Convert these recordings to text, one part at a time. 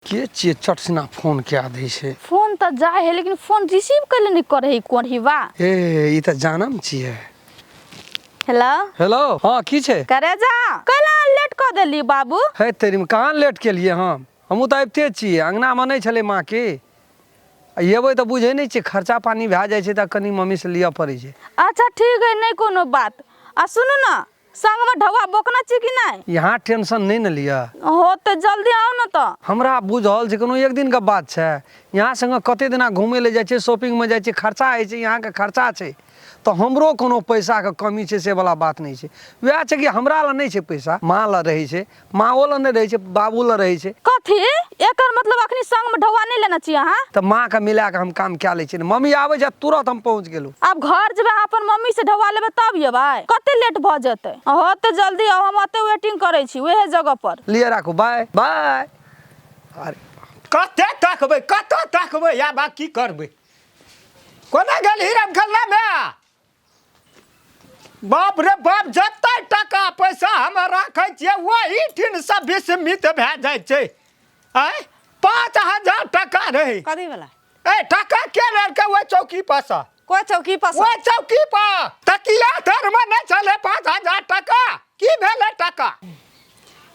के छियै चट सिना फोन कए दै छै। फोन तऽ जाइ है, लेकिन फोन रिसीव कैले नहि करे है कोढ़ीबा। हे, ई तऽ जानम छियै। हेलो। हेलो, हाँ, की छै? करे जा, कैला लेट कऽ देली बाबू? हे तेरी, कहाँ लेट केलियै हम? हमहूँ तऽ आबिते छियै। अङ्गनामे नहि छलै माँ के, आ एबै तऽ बुझै नहि छियै, खर्चा पानी भए जाइ छै तऽ कनि मम्मीसँ लिअ पड़ै छै। अच्छा ठीक है, नहि कोनो बात। आ सुनू ने, संगमे ढौआ बोकना छी कि नहि? यहाँ टेंशन नहि ने लिअ। हो तऽ जल्दी आउ ने तऽ। हमरा बुझल छै, कोनो एक दिनके बात छै? यहाँ संगे कते दिना घूमै लए जाइ छियै, शॉपिंगमे जाइ छियै, खर्चा होइ छै, यहाँके खर्चा छै, तऽ हमरो कोनो पैसाके कमी छै से वला बात नहि छै। वएह छै कि हमरा लग नहि छै पैसा, माँ लग रहै छै, माँओ लग नहि रहै छै, बाबू लग रहै छै। कथी? एकर मतलब अखनी संगमे ढौआ नहि लेने छी अहाँ? तऽ माँके मिला कऽ हम काम कए लै छियै ने। मम्मी आबै छै, तुरत हम पहुँच गेलहुँ। आब घर जेबै अहाँ, अपन मम्मी से ढौआ लेबै तब एबै? कते लेट भऽ जेतै? हो तऽ जल्दी आउ, हम ओते वेटिंग करै छी उएह जगह पर। लिअ राखू, बाय बाय। अरे कते तकबै, कतऽ तकबै आब? आ की करबै? कोना गेल हीरा खेलनामे? बाप रे बाप, जते टका पैसा हम राखै छियै ओही ठिनसँ विस्मित भए जाइ छै। आँय, 5000 टका रहै। कथी वाला? ए, टका के लेलकै ओहि चौकी पर सँ? कोइ चौकी पर सँ? ओहि चौकी पर तकिया तरमे नहि छलै 5000 टका। की भेलै टका?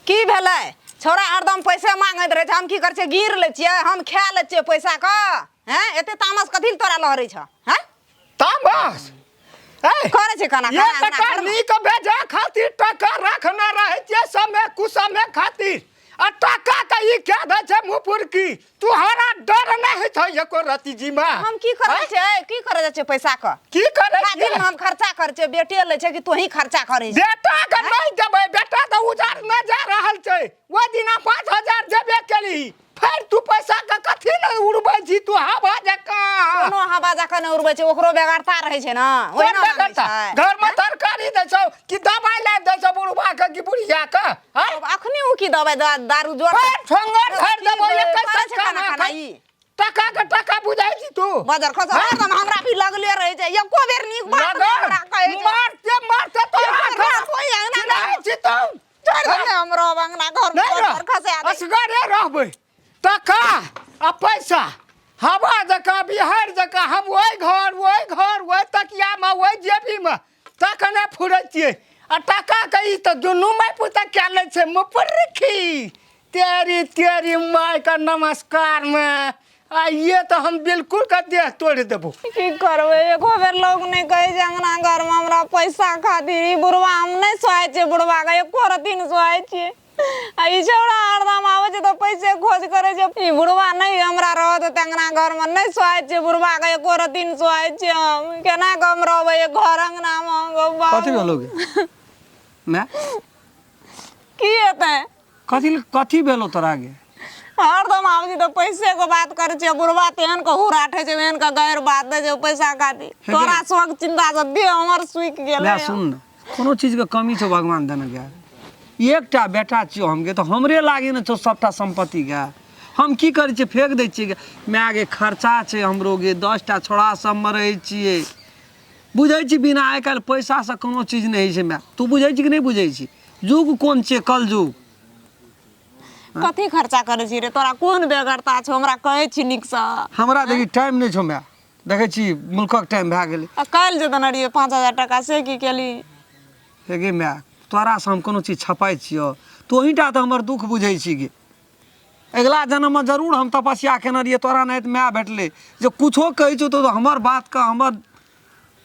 की भेलै? छौड़ा हरदम पैसे मांगैत रहै छै। हम की करै छियै? गिर लै छियै, हम खा लै छियै पैसा के। हैं, एते तामस कथी लए तोरा लहरै छ? हैं? तामस ए करै छै खाना ये खाना टका घरमे। नीक भेजा खातिर टका रखने रहै छियै समय कुसमय खातिर, आ टका के ई कह दै छै मुँह पुरकी। तुहरा डर नहि होइ छौ एको रति जी में? हम की करै छियै? की करै जाइ छियै पैसा के? की करै पूरा छियै? दिन हम खर्चा करै छियै। बेटे लै छै कि तोही खर्चा करै छी? बेटा के नहि देबै। बेटा तऽ उजार नहि जा रहल छै। ओहि दिना 5000 देबे केली, फेर तू पैसा के कथी ने उड़बै छी तू हवा जकाँ? कोनो हवा जकाँ नहि उड़बै छै। ओकरो बेगरता रहै छै ने, कोन ओहिना मांगै बेगरता? छै। घर में तरकारी दै छौ कि दवाई लाबि दै छौ बुढ़बा के कि बुढ़िया के? आँय? अब अखनी उ की दवाई दारू जोर फेर ठोंगर धरि देबौ एकै करै छै सटका खाना मे। खाना ई टका के टका बुझाइ छी तू। बजर खस। हरदम हमरा भी लगले रहै छै, एको बेर नीक बात नहि हमरा कहै छै। मारते मारते तोरा एको बेर कोई अंगना चिन्है छी तू? छोड़ि दे, हम रहब अंगना घर में। नहि रह। बजर खसा दे। असगरे रहबै। टका आ पैसा हवा जकाँ, बिहार जकाँ, हम ओहि घर, ओहि घर, ओहि तकियामे, ओहि जेबीमे तखने फुरै छियै। आ टका के ई तऽ दुनू माय पुता कए लै छै मुपरखी। तेरी तेरी माय के नमस्कार में आइए तऽ हम बिल्कुल के देह तोड़ि देबो। की करबै? एको बेर लोक नहि कहै छै अंगना घरमे हमरा पैसा खातिर। ई बुढ़वा हम नहि सहै छियै, बुढ़वा के एको रत्ती नहि सहै छियै। आ ई छौड़ा हरदम आबै छै तऽ पैसे खोज करै छै। ई बुढ़वा नहि हमरा रहऽ देतै अंगना घरमे। नहि सहै छियै बुढ़वा के, एको रत्ती नहि सहै छियै हम। केना कऽ हम रहबै ई घर अंगनामे गौ कथी बाबू? भेलौ गे माय? की हेतै? कथी कथी भेलौ तोरा गे? हरदम आबै छै तऽ पैसे के बात करै छै। बुढ़वा तेहन के हुराठै छै, ओहन के गैर बात दै छै पैसा खातिर। तोरा शोक चिंता से देह हमर सुखि गेलै। माय, सुन ने, कोनो चीजके कमी छौ भगवान देने गे? एकटा बेटा छियौ हम गे, तऽ हमरे लागे ने छौ सबटा सम्पत्ति गे। हम की करै छियै? फेक दै छियै गे। माय गे, खर्चा छै हमरो गे, 10टा छोड़ा सबमे रहै छियै। बुझै छी, बिना आइ काल्हि पैसासँ कोनो चीज नहि होइ छै माय। तू बुझै छी कि नहि बुझै छी? युग कोन छियै, कल युग। कथी खर्चा करै छी रे? तोरा कोन बेगरता छौ? हमरा कहै छी नीकसँ। हमरा देखी, टाइम नहि छौ माय। देखै छी, मुल्कक टाइम भए गेलै। आ काल्हि जे देने रहियै 5000 टाका, से की केली? हे गे माय, तोरासँ हम कोनो चीज छपाइ छियौ? तोहीँटा तऽ हमर दुःख बुझै छी गे। अगिला जन्ममे जरूर हम तपस्या केने रहियै, तोरा नाहित माय भेटलै जे कुछो कहै छौ तऽ हमर बातके, हमर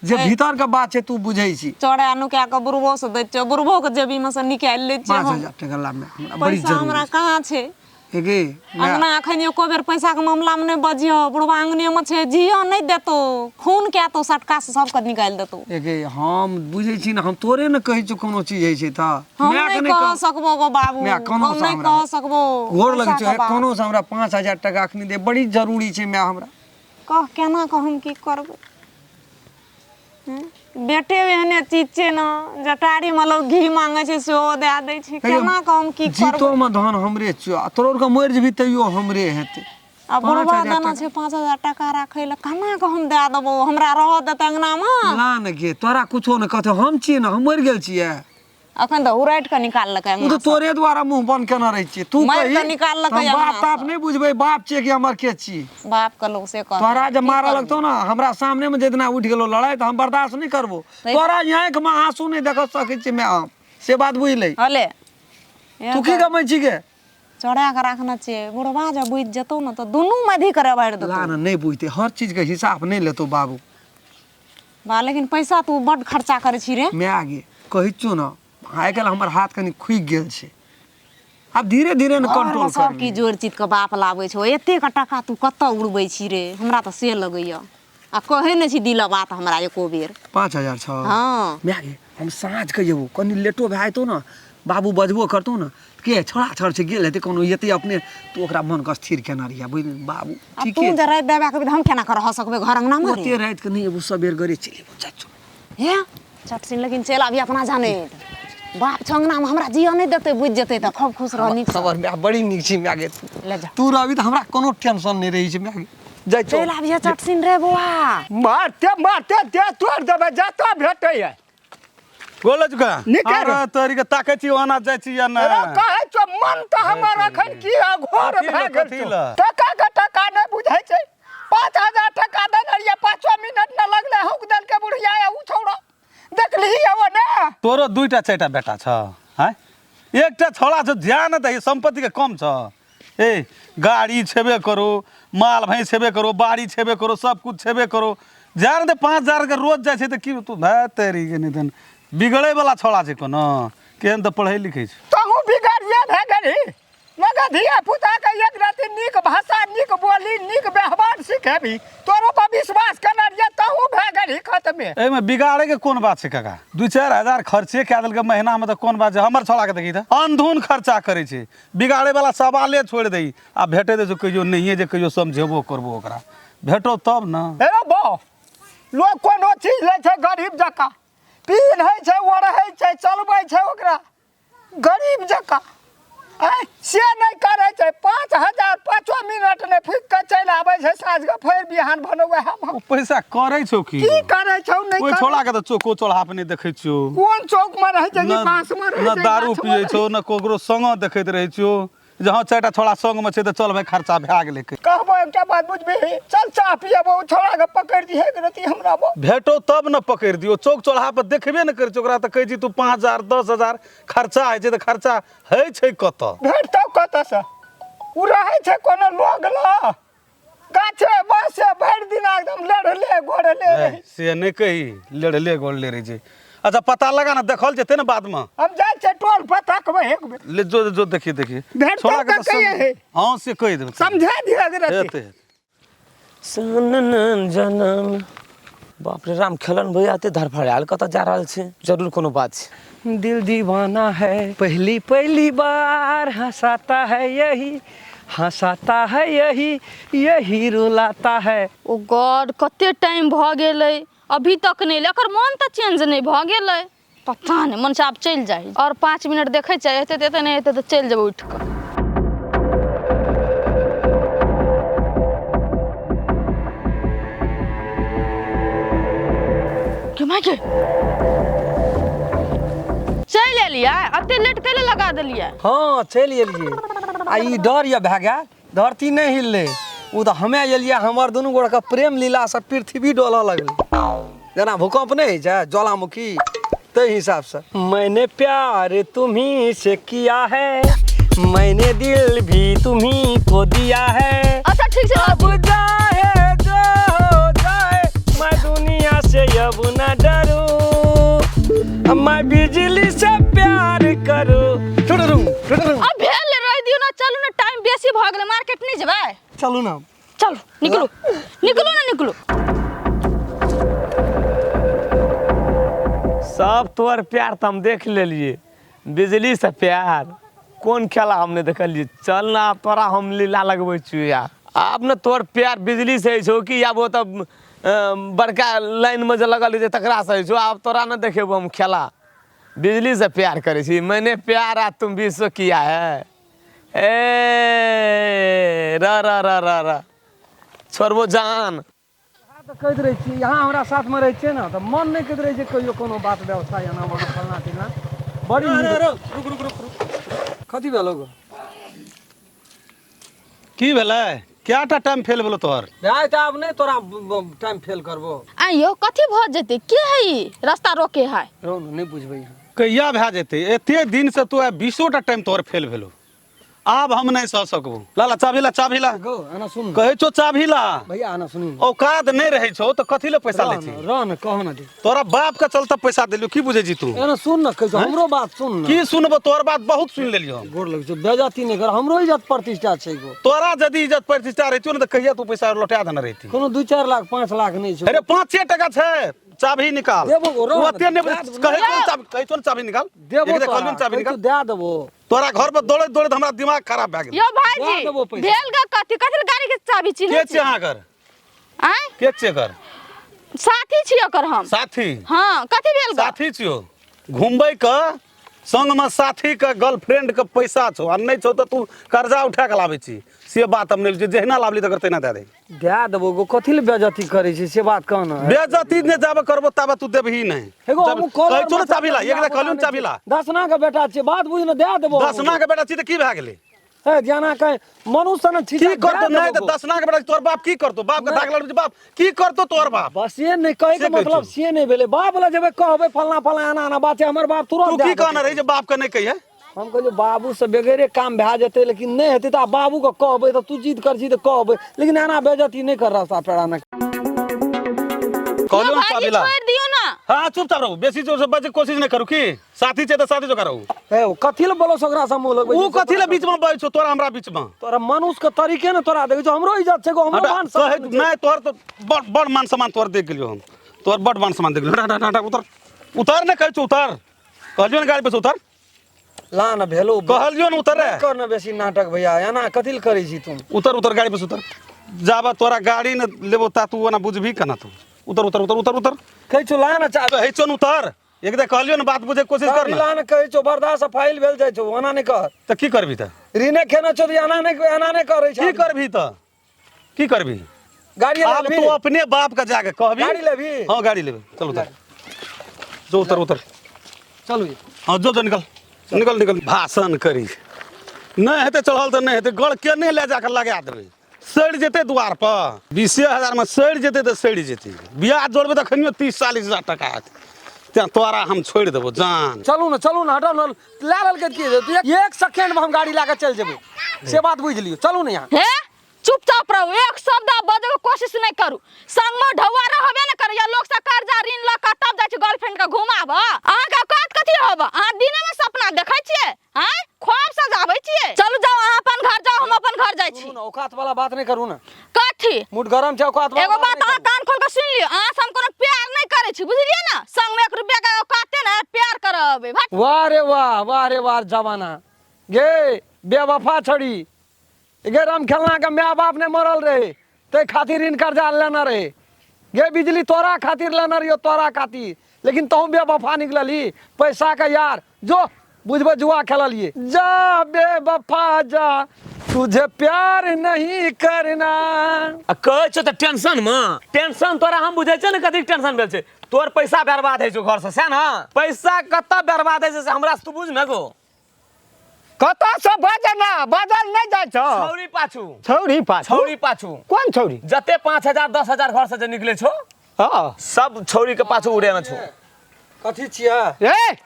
जे भीतरके बात छै, तू बुझै छी। चोरा नुका कऽ बुढ़बो से दै छियौ, बुढ़बो के जेबी में से निकालि लै छियै। 5000 टका ला माय, हमरा बड़ी पैसा हमरा जरूरी छै। कहाँ छै? हे गे माय। अंगना अखन एको बेर पैसा के मामला में नहि बजियौ। बुढ़बा अंगने में छै, जियो नहि देतौ, खून कए तो सटका से सबके निकालि देतौ। हे गे, हम बुझै छी ने, हम तोरे ने कहै छियौ, कोनो चीज होइ छै तऽ हम मायके नहि नहि कह कह सकबो गो बाबू। माय, कोनो हम से नहि हमरा कह सकबो गोर लगै पैसा छौ के बात। कोनो से हमरा 5000 टका अखनी दे, बड़ी जरूरी छै माय हमरा। कह, केना कऽ हम की करबै? हूँ? बेटे एहने चीज छै ने, जटारीमे लोग घी मांगे छै सेहो दए दै छै। केना कऽ हम की करबै? जीतोमे धन हमरे छियौ आ तोरो आरके मरि जेबही तैयो हमरे हेतै। आ बुढ़वा 5000 देना टका। छै 5000 टाका राखै लए, केना कऽ हम दए देबौ? हमरा रहऽ देतै अंगनामे? ला ने गे, तोरा कुछो नहि कहतौ। हम छियै ने, हम मरि गेल छियै? अखन तऽ उराटि कऽ निकाललकै ओ तऽ अंगना सँ। तोरे द्वारा मुँह बंद केने रहै छियै तू मारि कही कऽ निकाललकै तऽ हम बाप अंगना ताप सँ। नहि बुझबै बाप छियै कि हमर के छियै बाप के लोग से कहतै तोरा जे की मारऽ करबही? लगतौ ने हमरा सामने मे जितना उठि गेलो लड़ाइ तऽ हम बर्दाश्त नहि करबो तोरा आँखि मे आंसू नहि देख सकै छियै माय हम से बात बुझि ले हले तू की गमै छी गे चढ़ा कऽ राखने छियै बुढ़वा जब बुझि जेतौ ने तऽ दुनू मधी करे बारि देतौ ला ने नहि बुझतै हर चीज के हिसाब नहि लेतौ बाबू बा लेकिन पैसा तू बड्ड खर्चा करै छी रे माय गे कहै छियौ ने आइ काल्हि हमर हाथ कनि खुगि गेल छै आब धीरे धीरे ने घरमे कंट्रोल सब करबै की जोड़ि चित कऽ बाप लाबै छौ एतेक टाका तू कतऽ उड़बै छी रे हमरा तऽ से लगैया आ कहै नहि छी दिलऽ बात हमरा एको बेर 5000 छौ हँ माय गे हम साँझ के जेबो कनि लेटो भए जेतौ ने बाबू बजबो करतौ ने के छोड़ा छड़ छै गेल हेतै कोनो एतै अपने तू ओकरा मनके स्थिर केने रहिया बुझली बाबू आ ठीके तू जे राति देबा के हम केना कर रह सकबै घर अंगना मे ओते राति के नहि एबो सबेर गरे चलि एबो चाचू हे चट सिन लेकिन चलि आबी अपना जाने बाप छौ अंगना मे हमरा जिया नहि देतै बुझि जेतै तऽ खूब खुश रह नीक खबर माय बड़ी नीक छै माय गे ले जा तू रहबी तऽ हमरा कोनो टेंशन नहि रहै छै माय गे जाइ छौ चलि आबिहे चट सिन रे बौआ मारते मारते देह तोड़ि देबै जतऽ भेटैए गोल चुका नीके अरे रह। तोरी के ताकै छी ओना जाइ छी या अरे नहि कहै छौ मन तऽ हमर अखन की अघोर कथी भए लए, गेल कथी छौ। लए? टका के टका नहि बुझै छै 5000 टका देने रहियै 5 मिनट नहि लगलै हौक देलकै बुढ़िया आ उ छौड़ा देखलिही ओ ने तोरो दुईटा चारिटा बेटा छ आँय एकटा छौड़ा छौ ध्यान दही सम्पत्तिके कम छ ए गाड़ी छेबे करो माल भैंस छेबे करो बाड़ी छेबे करो सब कुछ छेबे करो ध्यान दे 5000 के रोज जाइ छै तऽ की तू भाय तेरी के निधन बिगड़ै वाला छौड़ा छै कोनो केहन तऽ पढ़ै लिखै छै तहूँ बिगड़िए भए गेलही मगर धिया पुता के एक रति नीक भाषा नीक बोली नीक व्यवहार सिखेबी तोरो पर विश्वास केने रहियै तहूँ भए गेलही खतमे एहिमे बिगाड़े के कोन बात छै काका 2-4 हजार खर्चे कए देलकै महीनामे तऽ कोन बात छै हमर छौड़ाके देखी तऽ अंधुन खर्चा करै छै बिगाड़े वाला सवाले छोड़ि दही आ भेटै दै छै कहियो नहिए जे कहियो समझेबो करबो ओकरा भेटो तब ने हे बा लोग कोनो चीज लै छै गरीब जकाँ पिन्है छै ओढ़ै छै चलबै छै ओकरा गरीब जकाँ आँय से नहि करै छै 5000 5 मिनट नहि फूकि कऽ चलि आबै छै साँझके फेर बिहान भने वएह ओ पैसा करै छौ की की करै छौ नहि ओहि करै छौड़ा के तऽ चौको चौराहा पर नहि देखै छियौ कोन चौक मे रहै छै कि न बाँस मे रहै न छै दारू गाछ मे पियै रहै छौ न ककरो संग देखैत रहै छियौ जे हँ चारिटा छौड़ा संगमे छै तऽ चल भाय खर्चा भए गेलै कहबो एकटा बात बुझबिही चल चाह पियबो ओ छौड़ा के पकड़ि दिहे एक रति हमरा बो भेटो तब ने पकड़ि दियौ चौक चौराहा पर देखबे ने करै छै ओकरा तऽ कहै छी तू 5000 10,000 खर्चा होइ छै तऽ खर्चा होइ छै कतऽ भेटतौ कतऽसँ ओ रहै छै कोनो लोग लग गाछे बाँसे भरि दिन एकदम लड़ले गोड़ले ए, से नहि कही लेढ़ले गोड़ले रहै छै अच्छा पता लगा ना देखल जेतै ने बादमे हम जाइ छियै टोल पर तकबै एक बेर ले जो जो देखिए देखिए भेटतौ छोड़ा के तऽ कहिए हे। हाँ से कहि देबै समझा दिअ रति हेतै हेतै सनन जनम बाप रे राम खेलन भैया एते धड़फड़ायल कतऽ जा रहल छै जरूर कोनो बात छै दिल दीवाना है पहली पहली बार हंसाता है यही हंसाता है यही यही रुलाता है ओ गॉड कते टाइम भऽ गेलै अभी तक नहि एलै एकर मन तऽ चेंज नहि भऽ गेलै पता नहि मन से आब चलि जाइ आओर 5 मिनट देखै छियै एतै तऽ एतै नहि एतै तऽ चलि जेबै उठि कऽ गे माय गे चलि एलियै एते लेट कैले लगा देलियै हाँ चलि एलियै आ ई डर यऽ भए गेल धरती नहि हिललै ओ तऽ हमे एलियै हमर दुनू गोड़के प्रेम लीलासँ पृथ्वी डोलऽ लगलै जेना भूकम्प नहि होइ छै ज्वालामुखी ताहि हिसाबसँ मैंने प्यार तुम्ही से किया है मैंने दिल भी तुम्ही को दिया है अच्छा ठीक छै अब जाए जो हो जाए मैं दुनिया से अब न डरूं मैं बिजली से प्यार करूं टुडुरुं, टुडुरुं। अब भेल रहि दियौ ने चलू ने टाइम बेसी भऽ गेलै मार्केट नहि जेबै चलू ना चलू निकलू निकलू ने निकलू सब तोर प्यार तऽ हम देख लेलिए बिजली से प्यार कोन खेला हम नहि देखलिए चल ना आब तोरा हम लीला लगबै छियौ यार आब ने तोर प्यार बिजली से होइ छौ कि आब ओ तऽ बड़का लाइनमे जे लगल रहै छै तकरासँ होइ छौ आब तोरा ने देखेबौ हम खेला बिजली से प्यार करै छी मैंने प्यार आ तुम भी सो किया है ए र र र र र छोड़बो जान तऽ कहैत रहै छी यहाँ हमरा साथमे रहै छियै ने तऽ मन नहि कहैत रहै छै कहियो कोनो बात व्यवस्था एना ओना फलना चिलना बड़ी अरे रुक रुक रुक रुक। कथी भेलो गो? की भेलै? कएटा टाइम फेल भेलो तोहर? भाय तऽ आब नहि तोरा टाइम फेल करबो। आइयो कथी भऽ जेतै? के है ई रास्ता रोके है? रौ ने, नहि बुझबै यहाँ। कहिया भए जेतै? एते दिनसँ तू आइ 20टा टाइम तोहर फेल भेलो, आब हम नहि सह सकबो। लाला चाभी ला, चाभी ला। गो एना सुन ने। कहै छौ चाभी ला। भैया एना सुनी ने। औकात नहि रहै छौ तऽ कथी ले पैसा लै रह छी? ने, रह ने, कह ने दे। तोरा बाप के चलते पैसा देलियौ, की बुझै छी तू? एना सुन ने, कहै छौ हमरो बात सुन ने। की सुनबो? तोहर बात बहुत सुनि लेलियौ हम। गोर लगै छौ, बेइज्जती नहि कर, हमरो इज्जत प्रतिष्ठा छै गो। तोरा यदि इज्जत प्रतिष्ठा रहितौ ने तऽ कहिया तू पैसा लौटा देने रहिती। कोनो 2-4 लाख 5 लाख नहि छै। अरे 5 टका छै, चाभी निकाल। देबो गो, रह ने, ओते नहि दए देबो। कहै छौ ने चाभी, कहै छौ ने चाभी निकाल। देबो एक बेर तोरा, कहलियौ ने चाभी कहै छौ निकाल। दए देबो। तोरा घर पर दौड़ैत दौड़ैत हमरा दिमाग खराब भए गेल। यो दए भाईजी देबो पैसा। भेल ग कथी? कथी ले गाड़ी के चाभी के चिन्है छियै अहाँकर? आँय? के छियै एकर? साथी छी ओकर हम। साथी? हाँ, कथी भेल ग? साथी छियौ। घुमबै के संग में साथी के गर्लफ्रेंड के पैसा छौ आ नहि छौ तऽ तू कर्जा उठा के लाबै छी, से बात हम नहि बुझै। जहिना लाबली तकर तहिना दए दे। दए देबो गो, कथी ले बेइज्जती करै छी से बात कह ने। बेइज्जती नहि जाबे करबो ताबे तू देबही नहि। हेगो, हमहूँ कॉलर कहै छौ ने माथा चाभी ला, एक बेर कहलियौ ने चाभी ला। दसना के बेटा छियै, बात बुझ ने, दए देबो। दसना के बेटा छी तऽ की भए गेलै? हे जाना कहे मनुष्य ने की करतो? नहि तऽ दसना के बेटा तोहर बाप की करतो? बाप के दाग लगबै, बाप की करतो तोहर बाप? बस ये नहि कहै के से कहै मतलब छौ। से नहि भेलै। बाप लग जेबै कहबै फलना फलना एना एना बात छै, हमर बाप तुरंत तू दए की देतै। कहने रही जे बाप के नहि कहिए? हम कहलियै बाबू से बगैरे काम भए जेतै, लेकिन नहि हेतै तऽ आब बाबू के कहबै तऽ तू जिद कर छी तऽ कहबै, लेकिन एना बेइज्जती नहि कर रास्ता पेड़ा नहि। कहलियौ ने भाईजी चाभी ला। छोड़ि दियौ ने। हाँ चुपचाप रहू, बेसी जोर से बजै के कोशिश नहि करू। की साथी छै तऽ साथी जोका रहू। हे ओ कथी ले बोलो ओकरा से मुँह लगबै ऊ छी? कथी ले बीच में बजै छौ तोरा हमरा बीच में? तोरा मनुष्य के तरीके ने तोरा देखै छौ, हमरो इज्जत छै गो, हमरो हटा, मान कहै सम्मान छै। नहि तोहर तऽ बड़ बड़ मान सम्मान तोहर देख गेलियौ हम, तोहर बड़ मान सम्मान देख गेलियौ। हटा, हटा, हटा, उतर उतर ने कहै छौ, उतर कहलियौ ने गाड़ी पर से उतर। ला ने भेलो, कहलियौ ने उतर रे। कर ने बेसी नाटक भैया, एना कथी ले करै छी तुम? उतर उतर गाड़ी पर से उतर। जाबा तोरा गाड़ी ने लेबो ता तू ओना बुझबही केना तू? उतर उतर उतर उतर उतर। कहै छौ ला ने चाभी। कहै छौ ने उतर, एक बेर कहलियौ ने, बात बुझै के कोशिश कर चाभी ने। ला ने कहै छौ, बर्दाश्त फाइल भेल जाइ छौ, ओना नहि कर। तऽ की करबही तऽ? ऋणे खेने छौ तऽ एना नहि, एना नहि करै छै। की करबही तऽ? की करबही? गाड़ी आब लेबही? तू अपने बाप के जाके कहबी। गाड़ी लेबही? हाँ गाड़ी लेबे, चल उतर, जो उतर उतर। चलू। हाँ जो जो, निकल निकल निकल। भाषण करी नहि हेतै चढ़ल तऽ नहि हेतै, गड़ के नहि लए जाके लगा देबै, सड़ि जेतै दुआर पर। 20,000 मे सड़ि जेतै तऽ सड़ि जेतै, बियाह जोड़बै तऽ अखनियो 30-40 हजार टका हेतै। तेँ तोरा हम छोड़ि देबो जान। चलू ने, चलू ने, हटो ने, लए लेलकै की हेतै? एक सेकेंड में हम गाड़ी लए कऽ चलि जेबै, से बात बुझि लियौ। चलू ने यहाँ। हे चुपचाप रहू, एक शब्द बजै के कोशिश नहि करू। संग में ढौआ रहबे ने करैया, लोक से कर्जा ऋण लऽ कऽ तब जाइ छी गर्लफ्रेंड के घुमाबऽ। अहाँके औकात कथी होबऽ? अहाँ दिने में सपना देखै छियै, आँय ख्वाब सजाबै छियै। चलू जाउ, अहाँ अपन घर जाउ, हम अपन घर जाइ छी। सुनू ने, औकात वाला बात नहि करू ने। कथी? मूड गरम छै, औकात वाला एगो बात नहि अहाँ करू। कान खोल कऽ सुनि लियौ, अहाँ से हम कोनो प्यार नहि करै छी, बुझलियै ने? संग में 1 रुपया के औकाते ने प्यार करऽ अबै। भट। वाह रे वाह, वाह रे वाह जमाना गे, बेवफा छड़ी गे। राम खेलना के my बाप ने मरल रहे ते खातिर ऋण कर्जा लेना रहे गे। बिजली तोरा खातिर लेना रहियो, तोरा खातिर, लेकिन तहु बेवफा निकलली पैसा के यार। जो बुझबे जुआ खेललिए। जा बेवफा जा, तुझे प्यार नहीं करना। आ कहै छौ तऽ टेंशन मे, टेंशन तोरा हम बुझै छियै ने कथी टेंशन भेल छै। तोर पैसा बर्बाद होइ छौ घर से, सएह ने? पैसा कतऽ बर्बाद होइ छै से हमरा से तू बुझ ने गो। कतऽ से बजल ना, बजल नहि जाइ छौ। छौरी पाछू। छौरी पाछू? छौरी पाछू। कोन छौरी? जते 5,000 10,000 घर से जे निकले छौ, हाँ सब छौरी के पाछू उड़ेने छौ। कथी छियै? ए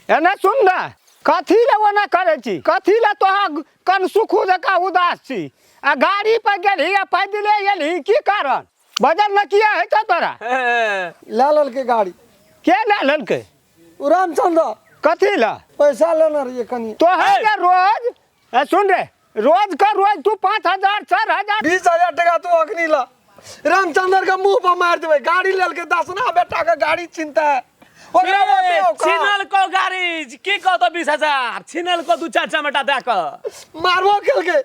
एने सुन ने, कथी ले ओना करै छी? कथी ले तोहा कन सुखू जकाँ उदास छी? आ गाड़ी पर गेलही आ पैदले एलही, की कारण? बजल न किया होइ छौ तोरा? लए लेलकै गाड़ी। के लए लेलकै? ओ रामचंद्र। कथी लए? पैसा लेने रहियै कनि। तोहर जे रोज, ए सुन रे, रोज का रोज तू 5,000 4,000 20,000 टका तू अखनी ला, रामचंद्र के मुंह पर मारि देबै। गाड़ी लेलकै, दसना बेटा के गाड़ी चिंता है ओकरा ओते औकात। छिनल को गाड़ी की कहतो 20,000 छिनल को 2-4 चमेटा दए कऽ मारबो केलकै।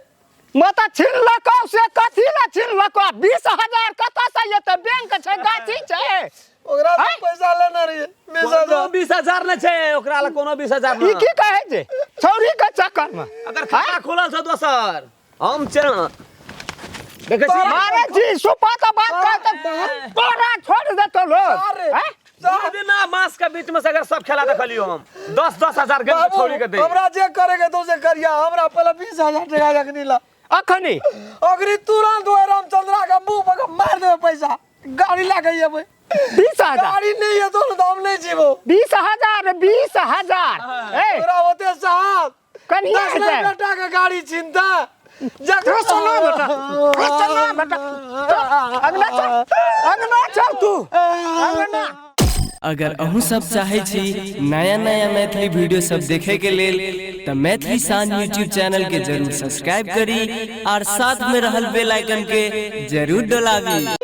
मत छिनलको से कथी ला छिनलको? 20,000 कतऽ से एतै? बैंक छै, गाछी छै? ओकरा से आँय? पैसा लेने रहियै 20,000। कोनो 20,000 नहि छै ओकरा लग, कोनो 20,000 ई नहि। की कहै छै छौरी के चक्कर में? अगर खाता खुलल छौ दोसर हम चल देखै छी। मारे छी सुपा तो बात कर त तोरा छोड़ देतो लोग। अरे। हैं? दू दिना मास के बीच में से अगर सब खेला देखलियो हम 10-10 हजार गन के छोड़ी के दे। हमरा जे करे के तो से करिया, हमरा पहले 20,000 टका जखनी ला। अखनी? अगरी तुरंत ओए रामचंद्रा के मुंह पर के मार देबे पैसा, गाड़ी ला के अबै। 20,000? गाड़ी नहीं है तो हम नहीं जीवो। 20,000, 20,000 ए। तोरा होते साहब कन्हिया 10 हेतै? लाख बेटा के गाड़ी चिंता। तू सुना बेटा, तू सुना बेटा, चल, अंगना चल, अंगना चल तू अंगना। अगर अहूँ सब चाहै छी नया नया मैथिली वीडियो सब देखे के लेल तऽ मैथिली शान यूट्यूब चैनल के जरूर सब्सक्राइब करी और साथ में रहल बेल आइकन के जरूर डोलाबी।